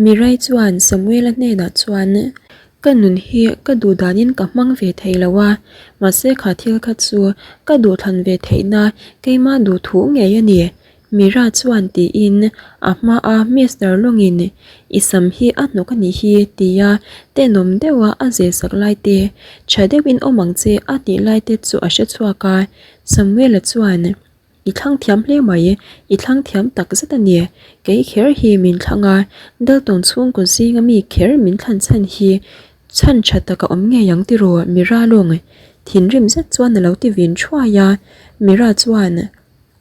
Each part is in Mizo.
Mirai chuan Samuela hnenah chuan, Ka nun hi ka duh danin ka hmang ve thei lo a, mahse kha thil kha chu ka duhthlan ve theihna keimah duh thu ngei a ni. Mira chuan tiin a hmaa Mister Lawngin i sam hi a hnawk a nih hi tia tenawm deuha a zir sak lai te, tha deuhin awm ang che a tih lai te chu a hre chhuak a, Samuela chuan I thlang thiam hle mai, i thlang thiam tak zet a ni. Kei kher hi min thlang a, Dalton chhungkaw zinga mi kher min thlan chhan hi chhan tha tak a awm ngei ang tiraw Mira lawng thinrim zet chuan a lo ti vin thuai a, Mira chuan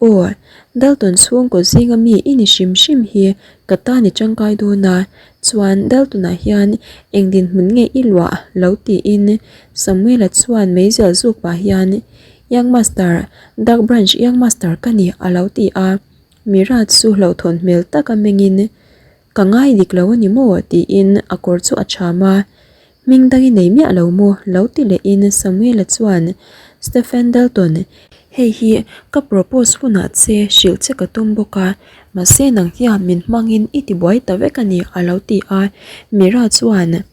Aw, Dalton chhungkaw zinga mi i ni hrim hrim hi ka tan i tangkai dawn a, chuan Dalton-ah hian eng dinhmun nge i luah lo tiin Samuel-a chuan meizial zuk pah hian Young Master, Dark Branch Young Master ka ni a lo ti a, Mira chu hlauhthawn hmel taka mengin Ka ngai dik lo a ni maw? tiin a kawr chu a cham a, Hming dang i nei miah lo maw? lo ti lehin Samuel-a chuan Stephen Dalton, hei hi ka propose hunah che hrilh che ka tum bawk a, mahse nang hian min hmangin i tibuai ta vek a ni a lo ti a, Mira chuan.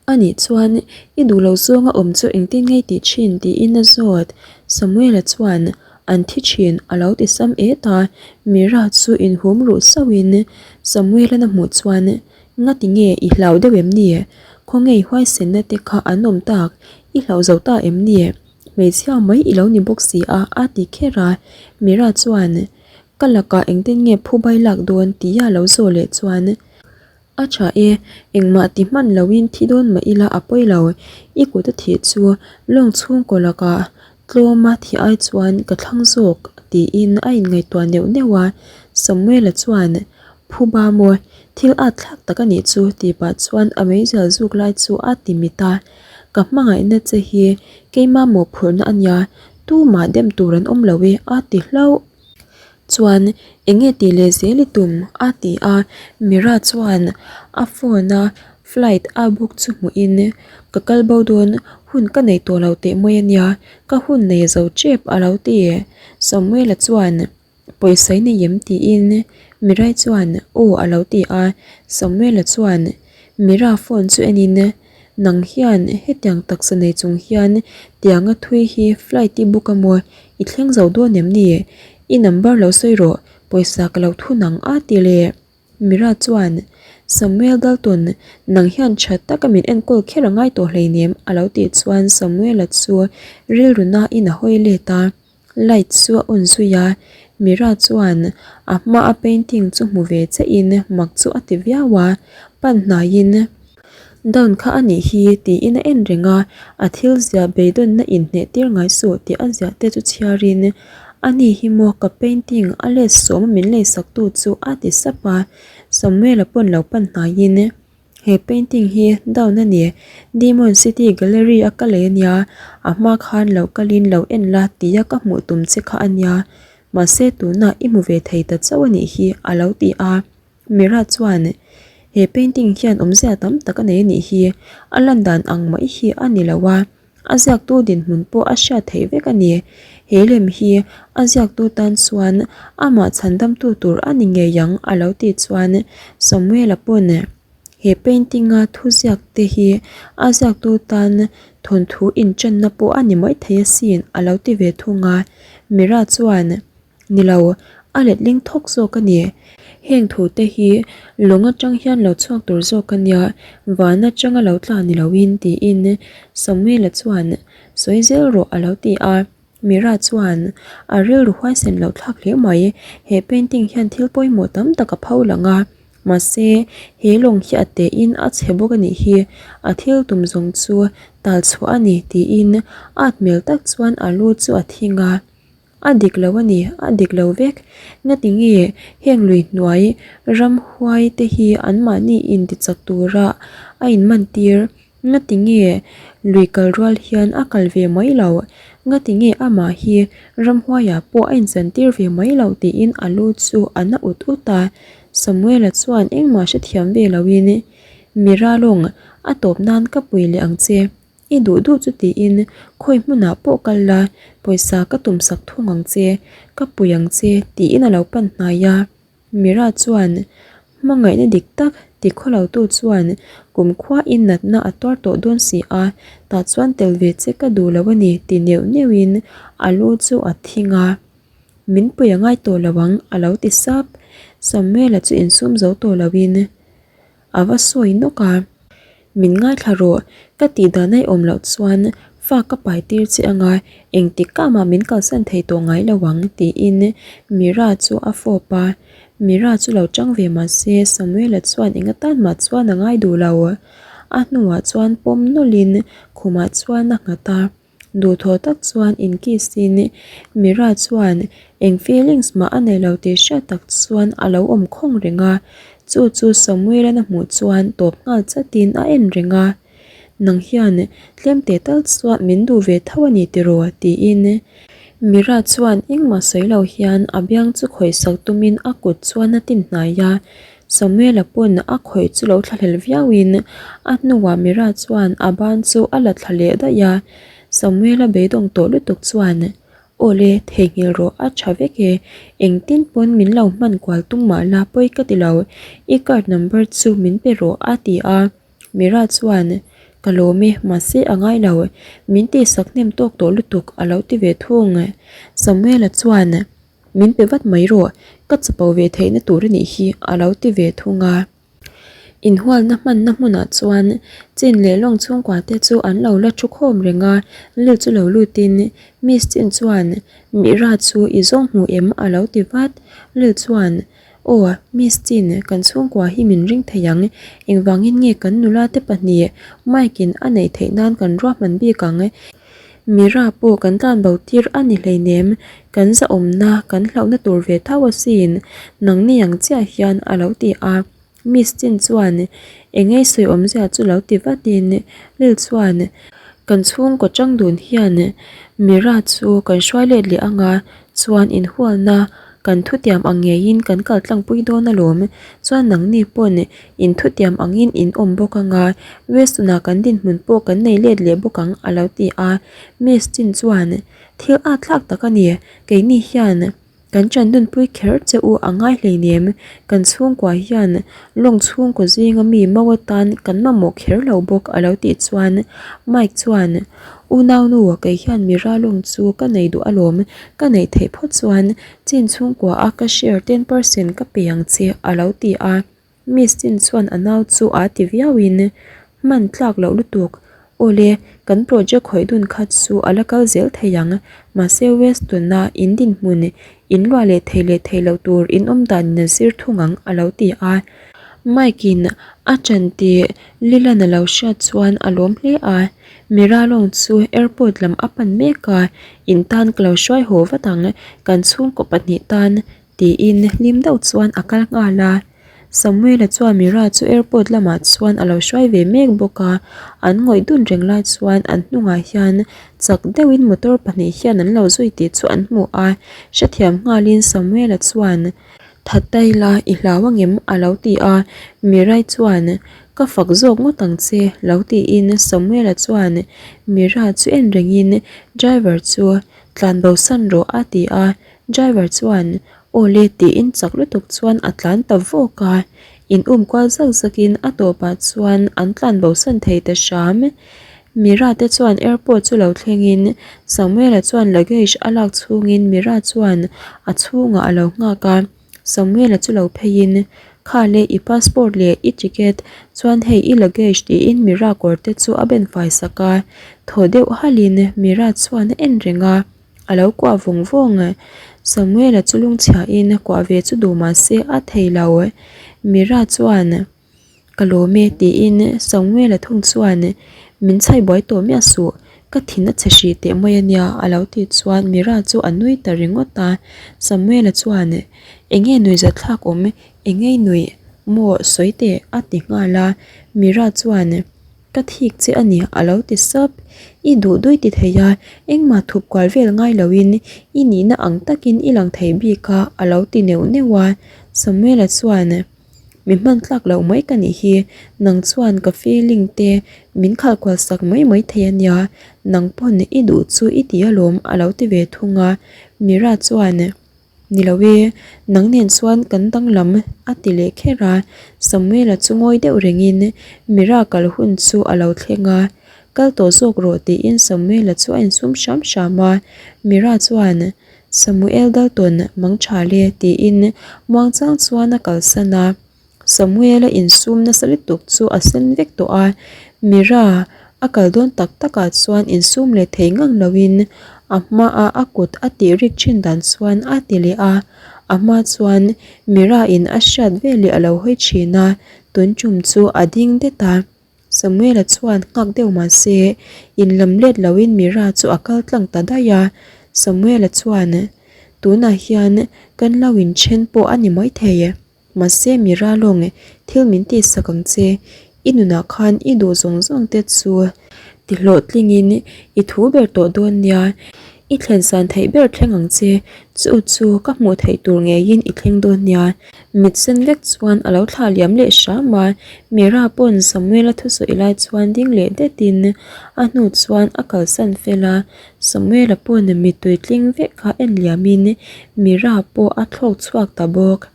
A nih chuan i duh lo zawnga awm chu engtin ngei tih thin tiin a zawt. Samuela chuan an thi thin a lo ti sam et a, Mira chu inhum ruh sauhin Samuela'n a hmuh chuan Ngati nge i hlau deuh em ni? Khawnge i huaisenna te kha an awm tak? I hlauh zo ta em ni? Hmeichhia mai i lo ni bawk si a a ti kher a. Mira chuan Ka lakah engtin nge phubai lak dawn tia lo zawh leh chuan A tha e, engmah ti hman loin thi dawn mah ila a pawi lo. I kut a thih chu lawng chhungkaw lakah tlawma thih ai chuan ka thlang zawk tiin a inngaihtuah neuh neuh a. Samuela chuan, Phuba maw, thil at thlak tak a nih chu tih pah chuan a meizial zuk lai chu a ti mit a. Ka hmangaihna che hi keimah mawhphurhna a nia, tumah dem tur an awm lo e a ti hlauh. Chuan eng nge tih leh zel i tum? a ti a, Mira chuan a phone a flight a book chu hmuhin ka kal bo dawn hun ka nei tawh lo teh mai a nia, ka hun nei zo tep a lo ti. Samuela chuan pawisa i nei em tiin Mirai chuan aw a lo ti a, Samuela chuan Mira phone chu enin Nang hian hetiang taksa nei chung hian tianga thui hi flight i book a maw? I thleng zo dawn em ni? I number lo sawi rawh, pawisa ka lo thun ang a ti le. Mira chuan, Samuel Dalton, nang hian tha taka min enkawl kher a ngai tawh hleinem a lo tih chuan Samuel-a chu rilru nain a hawi let a. Light chu a on zui a, Mira chuan a hma a painting chu hmu ve chiahin mak chu a ti viau a, pan hnaiin Down kha a nih hi tiin a en reng a, a thil ziah beidawnna inhneh tir ngai suh tih a ziah te chu chhiarin A ni hi maw ka painting a let sawm a min leisak tu chu a ti sap a, Samuel-a pawn lo pan hnaiin. He painting hi down a ni. Demon City Gallery a ka lei a nia, a hma khan lo kalin lo en la tia ka hmuh tum che kha a nia. Mahse tunah i hmu ve thei ta chauh a nih hi a lo ti a. Mira chuan he painting hian awmzia tam tak a nei a nih hi, a lan dan ang mai hi a ni lo a, a ziaktu dinhmun pawh a hriat theih vek a ni. He lem hi a ziaktu tan chuan amah chhandamtu tur a ni ngei ang a lo tih chuan Samuel-a pawn he painting-a thu ziak te hi a ziaktu tan thawnthu inṭanna pawh a ni maithei asin a lo ti ve thung a. Mira chuan. Ni lo, a letling thawk zawk a ni. Heng thu te hi lawng atang hian lo chhuak tur zawk a nia, van atanga lo tla ni loin tiin Samuela chuan sawi zel rawh a lo ti a. Mira chuan a rilru huaisen loh thlak hle mai, he painting hian thil pawimawh tam tak a pho lang a, mahse he lawng hi a tein a chhe bawk a nih hi, a thil tum zawng chu tal chhuah a ni tiin at hmel tak chuan a lu chu a thing a. A dik lo a ni, a dik lo vek. Ngati nge heng lui hnuai ramhuai te hi anmahni intichak tura a inman tir? Ngati nge lui kal rual hian a kal ve mai lo? Ngati nge amah hi ramhuaiah pawh a inchantir ve mai lo tiin a lu chu a na ut ut a. Samuela chuan engmah hrethiam ve loin, Miralawng, a tawp nan ka pui leh ang che. I duh duh chu tiin khawi hmunah pawh kal la, pawisa ka tum sak thung ang che, ka pui ang che tiin a lo pan hnai a. Mira chuan Hmangaihna dik tak ti khawlotu chuan kumkhuain natna a tuar tawh dawn si a, tah chuan tel ve che ka duh lo a ni ti neuh neuhin a lu chu a thing a. Min pui a ngai tawh lo ang a lo ti sap. Samuela chu insum zo tawh loin a va sawi nawk a. Min ngaithla rawh, ka tih dan a i awm loh chuan fa ka pai tir che anga engtik ka mah min kalsan thei tawh ngai lo ang tiin Mira chu a fawp a, Mira chu lo chang ve mah se Samuela chuan eng atan mah chuan a ngai duh lo. A hnuah chuan pawm nawlhin khumah chuan a nghat a. Duhthawh tak chuan in kiss in Mira chuan eng feelings mah a nei lo tih hriat tak chuan a lo awm khawng reng a, chu chu Samuel-a'n a hmuh chuan tawp nghal chatin a en reng a, Nang hian tlem teh tal chuan min duh ve tho a ni tiraw? tiin Mira chuan engmah sawi lo hian a biang chu khawih sak tumin a kut chuan a tin hnai a, Samuel-a pawn a khawih chu lo thlahlel viauin a hnuah Mira chuan a ban chu a la thla leh daih a, Samuel-a beidawng tawh lutuk chuan, Aw le, theihnghilh rawh a tha vek e, engtin pawn min lo hman kual tum mah la pawi ka ti lo, i card number chu min pe rawh a ti a, Mira chuan, Ka lawm e, mahse a ngai lo, min tihsak hnem tawk tawh lutuk a lo ti ve thung. Samuel-a chuan, Min pe vat mai rawh, ka chapo ve theihna tur a nih hi a lo ti ve thung a. Inhualna hmanna hmunah chuan Chin leh lawng chhungkua te chu an lo la thu khawm reng a, Lil chu lo lutin Miss Chin chuan Mira chu i zawng hmu em a lo ti vat. Lil chuan Aw, Miss Chin, kan chhungkua hi min ring thei ang, engvangin nge kan nula te pahnih Mike in a neih theih nan kan ruahman bik ang? Mira pawh kan tlan bo tir a ni hleinem, kan zahawmna kan hlauhna tur ve tho asin, nangni ang chiah hian a lo ti a. Miss Chin chuan engei sawi awmzia chu lo ti vatin Lil chuan kan chhungkaw chang dun hian Mira chu kan hruai let leh anga chuan inhualna kan thutiam ang ngeiin kan kal tlangpui dawn alawm, chuan nangni pawn in thutiam angin in awm bawk anga Weston-a kan dinhmun pawh kan nei let leh bawk ang a lo ti a, Miss Chin chuan thil at thlak tak a ni, keini hian kan ṭan nunpui kher che u a ngai hleinem, kan chhungkua hian lawng chhungkaw zinga mi mau atan kan mamawh kher lo bawk a lo tih chuan Mike chuan Unaunu kei hian mi ralawng chu ka nei duh alawm, ka neih theih phawt chuan Chin chhungkua a ka share 10% ka pe ang che a lo ti a, Miss Chin chuan a nau chu a ti viauin hman tlak loh lutuk. Awle, kan project khawih dun kha chu a la kal zel thei ang, mahse Weston a in dinhmun in luah leh thei leh thei loh tur in awm danin a zir thung ang a lo ti a. Mike in a ṭan tih Lilan a lo hriat chuan a lawm hle a, Miralong chu airport lam a pan mek a, in tan ka lo hruai haw vat ang, kan chhungkaw pahnih tan tiin hlim deuh chuan a kal nghal a. Samuela chuan Mira chu airport lamah chuan a lo hruai ve mek bawk a, an ngawih dun reng lai chuan an hnungah hian chak deuhin motor pahnih hian an lo zui tih chu an hmu a, hrethiam nghalin Samuela chuan Thatai la i hlau angem? a lo ti a, Mirai chuan Ka fak zawk ngawt ang che lo tiin Samuela chuan Mira chu en rengin driver chu tlan bo san rawh a ti a, driver chuan Aw le tiin chak lutuk chuan a tlan ta vawk a, in um kual zak zakin a tawpah chuan an tlan bo san thei ta hram. Mira te chuan airport chu lo thlengin Samuela chuan luggage a lak chhungin Mira chuan a chhungah a lo nghak a, Samuela chu lo pheiin Kha le i passport leh i ticket chuan hei i luggage tiin Mira kawr te chu a ben fai sak a, thaw deuh halhin Mira chuan a en reng a, a lo kuah vawng vawng. Samuela chu lungchhiahin kuah ve chu duh mah se a thei lo. Mira chuan. Ka lawm e tiin Samuela thung chuan min chhai buai tawh miah suh, ka thin a chhe hrih teh mai a nia a lo tih chuan Mira chu a nui ta ringawt a, Samuela chuan eng nge nui zat thlak awm, eng nge i nuih maw sawi teh a ti nghal a, Mira chuan ka thik che a ni a lo ti sap, i duh dui ti thei a, engmah thup kual vel ngai loin i nihna ang takin i lang thei bik a a lo ti neuh neuh a, Samuela chuan. Mi hman tlak loh mai ka nih hi, nang chuan ka feeling te min khalh kual sak mai mai thei a nia, nang pawn i duh chu i ti alawm a lo ti ve thung a, Mira chuan. Ni lo e, nang nen chuan kan danglam a ti leh kher a. Samuela chu ngawi deuh rengin Mira kal hun chu a lo thleng a, Kal tawh zawk rawh tiin Samuela chu a insum hram hram a. Mira chuan Samuel Dalton mang tha le tiin muangchang chuan a kalsan a. Samuela insum nasa lutuk chu a sen vek tawh a, Mira a kal dawn tak takah chuan insum leh thei ngang loin a hmaah a kut a tih rik thin dan chuan a ti leh a, a hma chuan Mira in a hriat veleh a lo hawi thin a, tun tum chu a ding det a. Samuela chuan nghak deuh mah se in lam let loin Mira chu a kal tlang ta daih a, Samuela chuan tunah hian kan lo inthen pawh a ni maithei. Mahse Mira lawng thil min tihsak ang che, i nunah khan i duh zawng zawng te chu ti hlawhtlingin i thu ber tawh dawn nia, i thlen san theih ber thleng ang che, chu chu ka hmuh theih tur ngeiin i thleng dawn nia. Mit sen vek chuan a lo thlah liam leh hram a, Mira pawn Samuela thusawi lai chuan ding leh detin a hnu chuan a kalsan fel a, Samuela pawn mittui tling vek kha en liamin Mira pawh a thlawk chhuak ta bawk.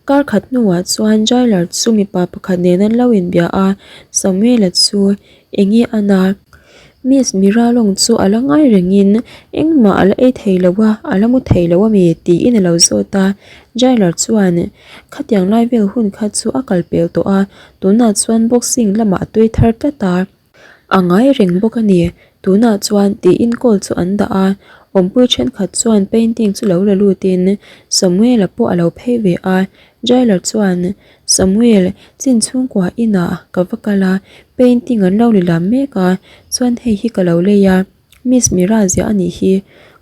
Kar khat hnuah chuan Jailer chu mipa pakhat nen an lo inbia a, Samuela chu enge a na? Miss Mira lawng chu a la ngai rengin engmah a la ei thei lo a, a la mu thei lo a mi? tiin a lo zawt a. Jailer chuan khatiang lai vel hun kha chu a kal pel tawh a, tunah chuan boxing lamah a tui thar tlat a. A ngai reng bawk a ni, tunah chuan tiin call chu an dah a, awmpui thenkhat chuan painting chu lo la lutin Samuel-a pawh a lo phei ve a, Jailer chuan Samuel chin chhungkua inah ka va kal a, painting an lo ni lam mek a, chuan hei hi ka lo lei a, Miss Mira ziah a nih hi,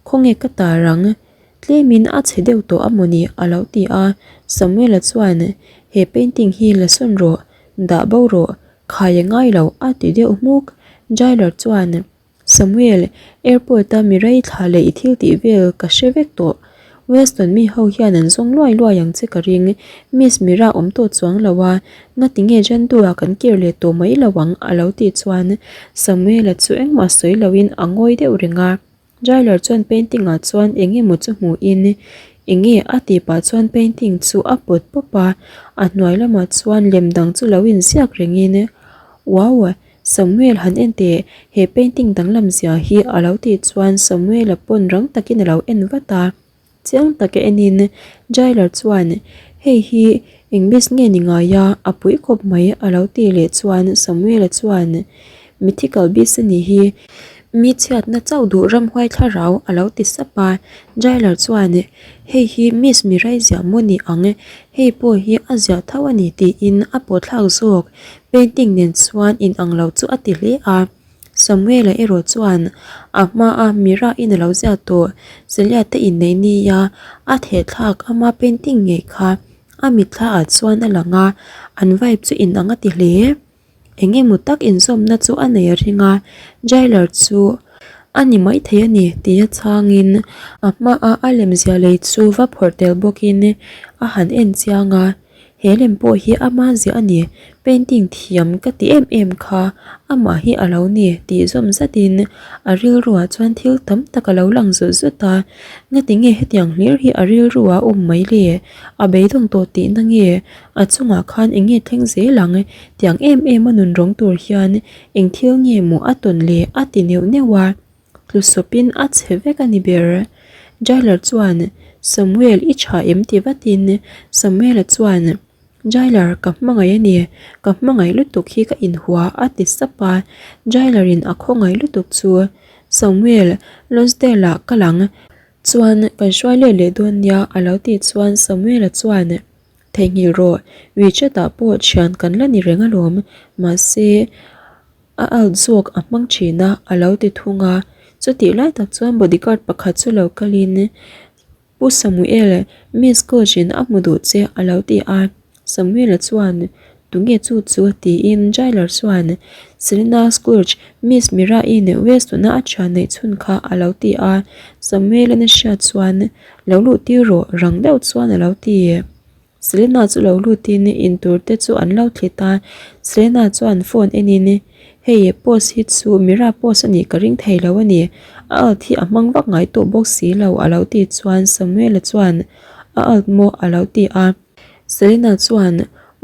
khawnge ka tar ang? Tlemin a chhe deuh tawh a mawni a lo ti a, Samuel-a chuan he painting hi la sawn rawh, dah bo rawh, Khai a ngai lo a ti deuh hmuk. Jailer chuan, Samuel, airport a mi rei thla leh i thil tih vel ka hre vek tawh. Weston mi ho hian an zawng luai luai ang che ka ring. Miss Mira awm tawh chuang lo a, ngati nge Jandu-ah kan kir leh tawh mai lo ang a lo tih chuan Samuel-a chu engmah sawi loin a ngawi deuh reng a. Jailer chuan painting ah chuan eng emaw chu hmuhin eng nge a tih pah chuan painting chu a pawt pawp a, a hnuai lamah chuan lem dang chu lo inziak rengin wow Samuel han en teh he painting danglam zia hi a lo tih chuan Samuel-a pawn rang takin a lo en vat a. Chiang taka enin Jailer chuan, Hei hi eng bus nge ni ngai a, a pui khawp mai a lo tih leh chuan Samuela chuan, Mythical beast a nih hi, mi chhiatna chauh duh ramhuai thlarau a lo ti sap a. Jailer chuan, Hei hi Miss Mirai ziah maw ni ang, hei pawh hi a ziah tho a ni tiin a pawhthlak zawk painting nen chuan inang lo chu a ti hle a. Samuela erawh chuan a hmaa Mira in a lo ziah tawh Celia te inneih nia a thehthlak ama painting ngei kha a mitthla ah chuan a lang a, an vibe chu inang a ti hle. Eng emaw tak inzawmna chu a nei a ring a, Jailer chu a ni maithei a ni tia chhangin a hmaa a lemziah lei chu va phawrh tel bawkin a han en chiang a. He lem pawh hi ama ziah a ni, painting thiam ka ti em em kha amah hi a lo ni tih zawm zatin a rilruah chuan thil tam tak a lo lang zut zut a, ngati nge hetiang hlir hi a rilruah a awm mai le? A beidawng tawh tihna nge? A chungah khan eng nge thleng zel ang? Tiang em em a nun rawng tur hian eng thil nge maw a tawn le? a ti neuh neuh a. Tlu sawpin a chhe vek a ni ber. Jailer chuan, Samuel i tha em ti vatin Samuela chuan, Jailer ka hmangaih a ni, ka hmangaih lutuk hi ka inhua a ti sap a. Jailer in a khawngaih lutuk chu, Samuel, Lonsdale ah ka lang chuan kan hruai let leh dawn nia a lo tih chuan Samuela chuan, Theihnghilh rawh, WeChat ah pawh thian kan la ni reng alawm, mahse, A alt zawk a hmang thin a, a lo ti thung a. Chutih lai tak chuan bodyguard pakhat chu lo kalin, Pu Samuel, Miss Coach in a hmu duh che a lo ti a. Samuel-a chuan, Tunge chu chu? tiin Jailer chuan, Selena Scourge, Miss Mira-in Weston-a a thian neih chhun kha a lo ti a. Samuel-a'n a hriat chuan, Lo luh tir rawh, rang deuh chuan a lo ti. Selena chu lo lutin in tur te chu an lo thlit a, Selena chuan phone enin, Hei post hi chu Mira post a nih ka ring thei lo a ni. A alt hi a hmang vak ngai tawh bawk si lo a lo tih chuan Samuela chuan a alt maw a lo ti a. Selena chuan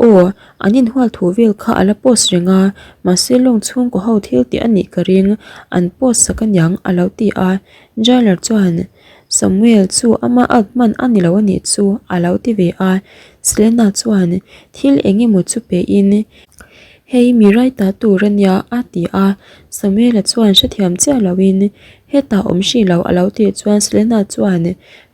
Aw, an inhual thu vel kha a la post reng a, mahse lawng chhungkaw ho thil tih a nih ka ring, an post sak aniang a lo ti a. Jailer chuan Samuel chu ama alt hman a ni lo a nih chu a lo ti ve a. Selena chuan thil eng emaw chu pe in Hei mi rai ta tur a nia a ti a. Samuela chuan hrethiam chiah loin hetah awm hrih lo a lo tih chuan Selena chuan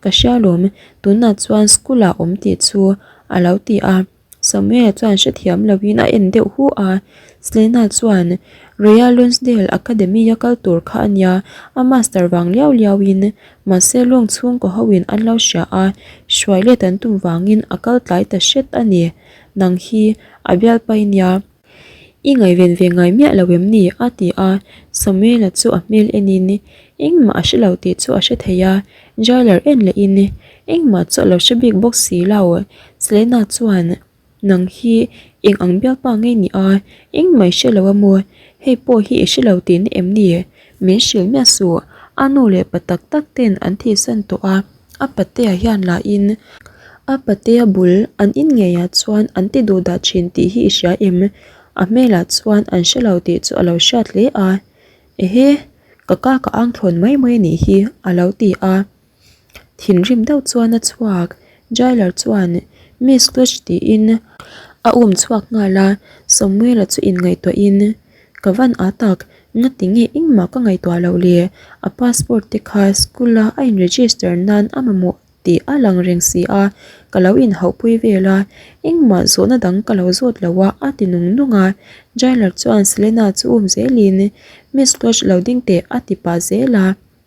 Ka hria lawm, tunah chuan school ah awm tih chu a lo ti a. Samuela chuan hrethiam loin a en deuh hu a. Selena chuan Royal Lonsdale Academy a kal tur kha a nia, a master vang liau liauin mahse lawng chhungkaw hoin an lo hria a, hruai let an tum vangin a kal tlai ta hret a ni. Nang hi a bialpa i nia. I ngaihven ve ngai miah lo em ni? a ti a. Samuela chu a hmel enin engmah a hre lo tih chu a hre thei a. Jailer en lehin engmah chu a lo hre bik bawk si lo. Selena chuan Nang hi eng ang bialpa nge ni a? Engmah i hre lo a maw? Hei pawh hi i hre lo tihna em ni? Min hrilh miah suh. A nu leh pa tak tak ten an thihsan tawh a. A patea hian lahin a patea bul an in ngeiah chuan an ti duh dah thin tih hi i hria em? A hmelah chuan an hre lo tih chu a lo hriat hle a, Ehe, ka ka ka ang thlawn mai mai a nih hi a lo ti a. Thinrim deuh chuan a chhuak, Jailer chuan Miss Clutch tiin a um chhuak nghal a, Samuela chu inngaihtuahin Ka van a tak, ngati nge engmah ka ngaihtuah loh le? A passport te kha school a a in register nan a mamawh tih a lang reng si a, ka lo inhauhpui vel a, engmah zawhna dang ka lo zawt lo a a ti nung nung a. Jailer chuan Selena chu um zelin Miss Clutch lo ding teh a ti pah zel a.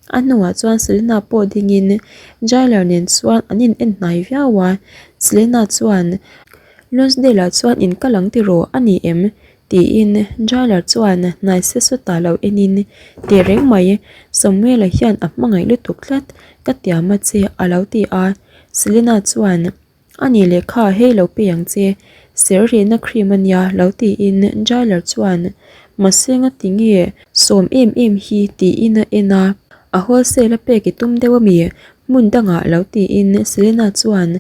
A hnuah chuan Selena pawh dingin Jailer nen chuan an in en hnai viau a, Selena chuan Lonsdale ah chuan in kal ang tiraw a ni em? tiin Jailer chuan hnai se sawtah lo enin Tehreng mai Samuel-a hian a hmangaih lutuk tlat ka tiam a che a lo ti a, Selena chuan A nih leh kha hei lo pe ang che, ser rihna cream a nia lo tiin Jailer chuan mahse ngati nge sawm em em hi tiin a en a, a wholesale a pek i tum deuh ami hmun dangah lo tiin Selena chuan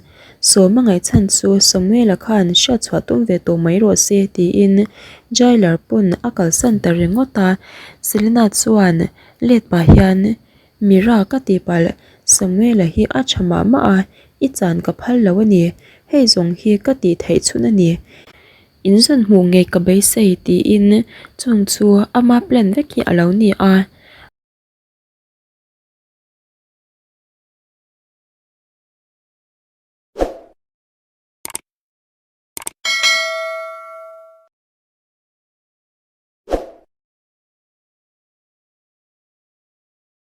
sawm a ngaihchhan chu Samuela khan hriatchhuah tum ve tawh mai rawh se tiin Jailer pawn a kalsan ta ringawt a, Selena chuan let pah hian Mira ka ti palh, Samuela hi a tha mah mah a, i chan ka phal lo a ni, hei zawng hi ka tih theih chhun a ni. In zawn hmuh ngei ka beisei tiin chung chu ama plan vek hi a lo ni a.